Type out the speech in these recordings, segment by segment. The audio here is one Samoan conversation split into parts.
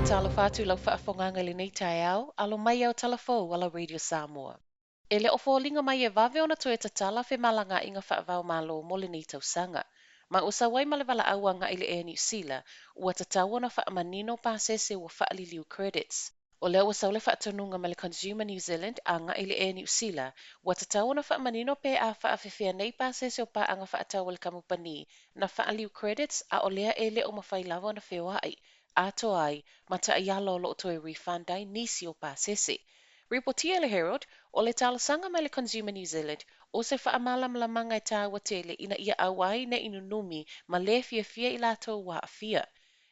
Talofa atu i lau faafofogaaga i lenei taeao, alo mai au tala fou a la Radio Samoa. E le o foliga mai e vave ona toe tatala femalagaaiga faava-o-Malo mo lenei tausaga. Ma ua sau ai ma le valaau agai i le Air Niu Sila, ua tatau ona faamanino pasese ua faaliliu credits. O lea ua sau le faatonuga mai le Consumer New Zealand agai i le Air Niu Sila, ua tatau ona faamanino pe a faafefea nei pasese o paaga faatau a le kamupani na faaliliu credits a o lea e le o mafai lava ona feoai atoa ai ma taiala o lo o toe refund ai nisi o pasese. Ripotia e le Herald, o le talosaga mai le Consumer New Zealand, o se faamalamalamaga e taua tele ina ia aua ai ne i nunumi ma le fiafia i latou ua aafia.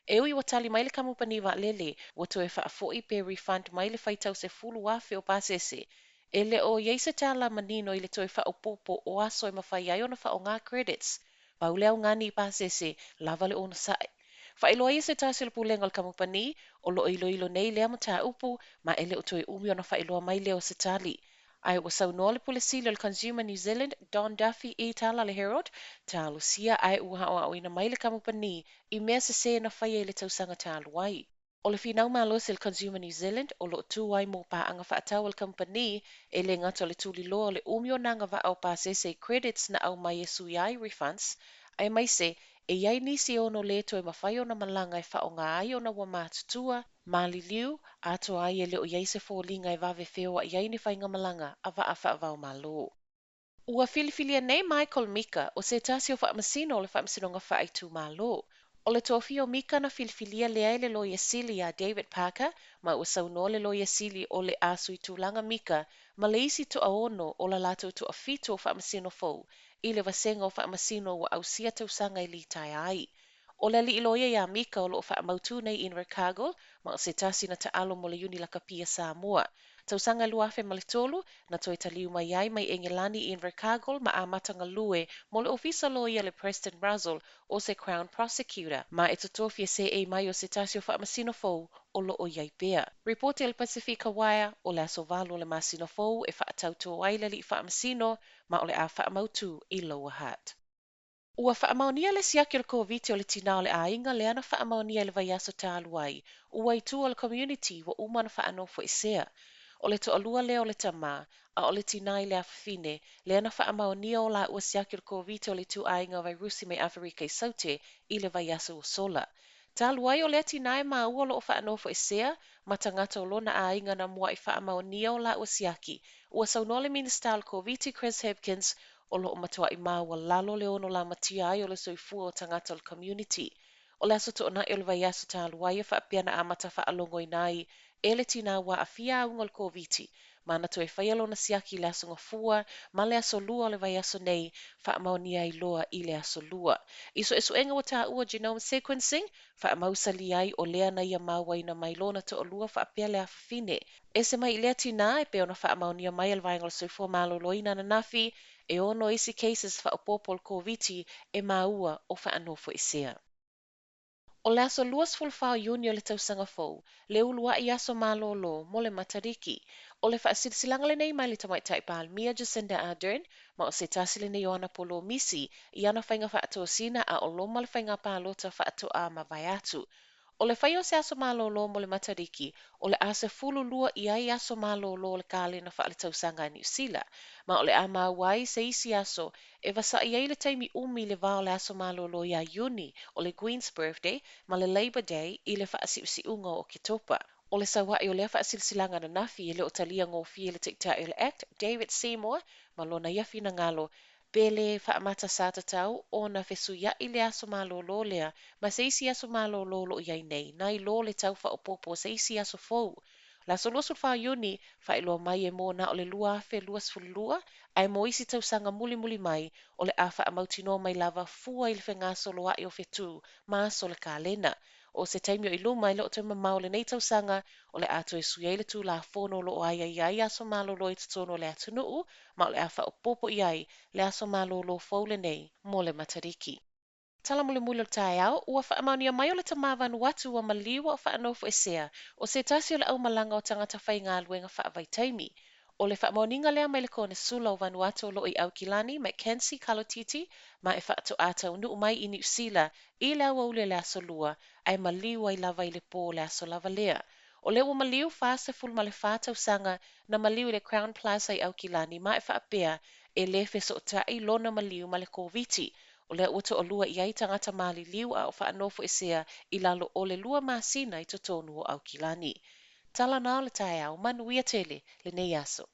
E ui ua tali mai le kamupani vaalele, ua toe faafoi pe refund mai le faitau 10,000 o pasese, e le o i ai se tala manino i le toe faaopoopo o aso e mafai ai ona faaaoga credits. Pau le augani i pasese, lava le onosai. Faailoa ai e se tasi o le pulega o le kamupani, o lo o iloilo nei lea mataupu, ma e le o toe umi ona faailoa mai lea o se tali. Ae ua saunoa le Pule Sili o le Consumer New Zealand, Don Duffy i tala a le Herald, talosia ae ua aoaoina mai le kamupani i mea sesē na faia i le tausaga talu ai. O le finau malosi a le Consumer New Zealand o lo o tu ai mo paaga faatau a le kamupani, e le gata o le tuliloa o le umi o nā agavaa o pasese i credits na aumai e suia ai refunds, aemaise e i ai nisi e ono le toe mafai ona malaga e faaaoga ai ona ua matutua, maliliu, atoa ai e le o i ai se foliga e vave feoai ai ni faigamalaga a vaa faava-o-Malo. Ua filifilia nei Michael Mika o se tasi o faamasino o le Faamasinoga Faaitumalo. O le tofia o Mika na filifilia lea e le Loia Sili ia David Parker, ma ua saunoa le Loia Sili o le a suitulaga Mika ma le isi toaono o la latou toafitu o faamasino fou i le vasega o faamasino ua ausia tausaga e litaea ai. O le alii loia ia Mika o lo o faamautu nei i Invercargill, ma o se tasi na taalo mo le Iuni Lakapi a Samoa. Tausaga 2003, na toe taliu mai ai mai Engelani i Invercargill ma amata galue mo le Ofisa Loia le Preston Russell o se Crown Prosecutor, ma e totofi e seei mai o se tasi o faamasino fou o lo o i ai pea. Ripoti a le Pasefika Wire, o le aso 8 o le masina fou e faatautō ai le alii faamasino ma o le a faamautu i Lower Hutt. Ua faamaonia le siaki o le Koviti o le tinā o le aiga lea na faamaonia i le vaiaso talu ai, ua i tua o le community ua uma ona faanofoesea. O le toalua lea o le tamā, a o le tinā i le afafine, lea na faamaonia o laua siaki o le Koviti o le ituaiga vairusi mai Aferika i Saute i le vaiaso ua sola. Talu ai o lea tinā e maua o lo o faanofoesea ma tagata o lona aiga na muai faamaonia o laua siaki, ua saunoa le Minisita o le Koviti Chris Hipkins o lo o matuai maualalo le ono lamatia ai o le soifua o tagata o le community. O le aso Toonai o le vaiaso talu ai e faapea na amata faalogoina ai e le tinā ua aafia auga o le Koviti, ma na toe faia lona siaki i le aso Gafua ma le aso Lua o le vaiaso nei, faamaonia ai loa i le aso Lua. I suesuega ua taua genome sequencing, faamausali ai o lea na ia mauaina mai lona toalua faapea le afafine. Ese mai i lea tinā e pei ona faamaonia mai e le Vaega o le Soifua Maloloina ananafi, e ono isi cases faaopoopo o le Koviti e maua o faanofoesea. O le aso 24 o Iuni o le tausaga fou, le uluai aso malolo mo le Matariki. O le faasilasilaga lenei mai le Tamaitai Palemia Jacinda Ardern, ma o se tasi lenei o ana polomisi i ana faiga faatosina a o loma le faiga palota faatoa mavae atu. O le faia o se aso malolo mo le Matariki, o le a 12 i ai aso malolo o le kalena faaletausaga a Niu Sila, ma o le a maua ai se isi aso e vasa'i ai le taimi umi i le va o le aso malolo ia Iuni o le Queen's Birthday ma le Labour Day i le faasiusiuga o Oketopa. O le saua'i o lea faasilasilaga ananafi e le o talia gofie e le Taitai o le ACT, David Seymour, ma lona ia finagalo, pe le faamatasā tatau ona fesuia'i le aso malolo lea ma se isi aso malolo o lo o i ai nei, nai lo le tau faaopoopo o se isi aso fou. O le aso 24 o Iuni, faailoa mai e mo na o le 2022, ae mo isi tausaga mulimuli mai, o le a faamautinoa mai lava fua i le fegasoloa'i o fetū ma aso o le kalena. O se taimi o i luma e le o toe mamao lenei tausaga, o le a toe sui ai le Tulafono o lo o aiaia ai aso malolo i totonu o le atunuu, ma o le a faaopoopo i ai le aso malolo fou lenei mo le Matariki. Tala mulimuli o le taeao, ua faamaonia mai o le tamā Vanuatu ua maliu a o faanofoesea o se tasi o le aumalaga o tagata faigaluega faavaitaimi. O le faamaoniga lea mai le Konesula o Vanuatu o lo o i Aukilani, Mackenzie Kalotiti, ma e faatoa taunuu mai i Niu Sila i le aoauli o le Aso Lua, ae maliu ai lava i le pō o le aso lava lea. O lea ua maliu 44 tausaga na maliu i le Crowne Plaza i Aukilani ma e faapea e le fesootai lona maliu ma le Koviti. O lea ua toalua i ai tagata maliliu a o faanofoesea i lalo o le 2 masina i totonu o Aukilani. Tala na o le taeao, manuia tele lenei aso.